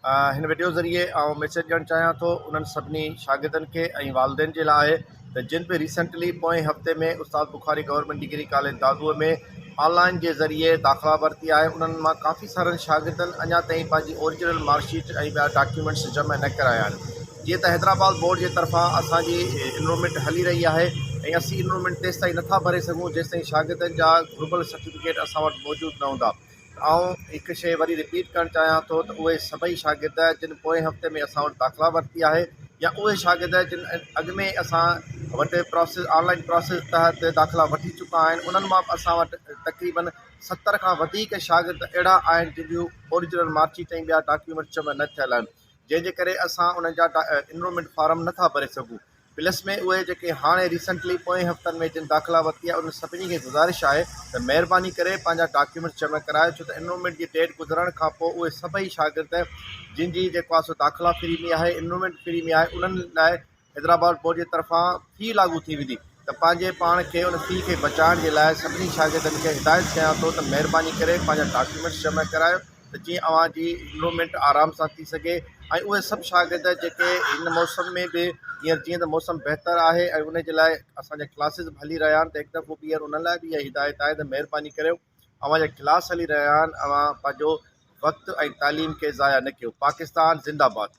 هن وڊيو ذريعي آئون ميسيج ڏيڻ چاهيان ٿو انهن سڀني شاگردن کي ۽ والدين جي لاء ته جن به ريسنٽلي پوئين هفتي ۾ Ustad Bukhari government degree college Dadu ۾ online جي ذريعي داخلا ورتي آهي انهن مان ڪافي سارن شاگردن اڃا تائين پنهنجي اوريجنل مارڪ شيٽ ۽ ٻيا ڊاڪيومينٽس جمع نه ڪرايا آهن جيئن ته حيدرآباد بورڊ جي طرفان اسان جي انرولمينٽ هلي رهي آهي ۽ اسين انرولمينٽ تيستائين نٿا ڀري سگهون جيستائين شاگردن جا گهربل سرٽيفڪيٽ اسان وٽ موجود نه هوندا. آئون هڪ شيء وري رپيٽ ڪرڻ چاهيان ٿو ته اهي سڀئي شاگرد جن پوئين هفتي ۾ اسان وٽ داخلا ورتي آهي يا اهي شاگرد جن اڳ ۾ اسان وٽ پراسيس آن لائن پراسيس تحت داخلا وٺي چڪا آهن انهن مان به اسان وٽ تقريبن 70 کان وڌيڪ شاگرد اهڙا آهن جن جون اوريجنل مارڪ شيٽ ۽ ٻيا ڊاڪيومينٽس جمع نه ٿيل آهن جنهن جي ڪري اسان انهن جا انرولمينٽ فارم نٿا ڀري سگهون. پلس ۾ اهي جيڪي هاڻي ريسنٽلي پوئين هفتن ۾ جن داخلا ورتي آهي انهن سڀني کي گذارش آهي ته مهرباني ڪري پنهنجا ڊاڪيومينٽس جمع ڪرايو ڇو ته انرولمينٽ جي ڊيٽ گذرڻ کان پوء اهي سڀئي شاگرد جن جي جيڪو آهي سو داخلا فري ۾ آهي انرولمينٽ فري ۾ آهي انهن لاء حيدرآباد بورڊ جي طرفان في لاڳو ٿي ويندي ته پنهنجي پاڻ کي ان في کي بچائڻ جي لاء سڀني شاگردن کي هدايت ڪيان ٿو ته مهرباني ڪري پنهنجا ڊاڪيومينٽس جمع ڪرايو ته جيئن اوهان جي انرولمينٽ آرام سان ٿي سگهي ۽ اهي سڀ شاگرد جيڪي هن موسم ۾ به هينئر جيئن ته موسم بهتر آهي ۽ ان جي لاء اسان جا ڪلاسز به هلي رهيا آهن ته هڪ دفعو ٻيهر انهن لاء به اها هدايت آهي ته مهرباني ڪريو اوهان جا ڪلاس هلي رهيا آهن اوهان پنهنجو وقت ۽ تعليم کي ضايع نه ڪيو پاڪستان زنده باد.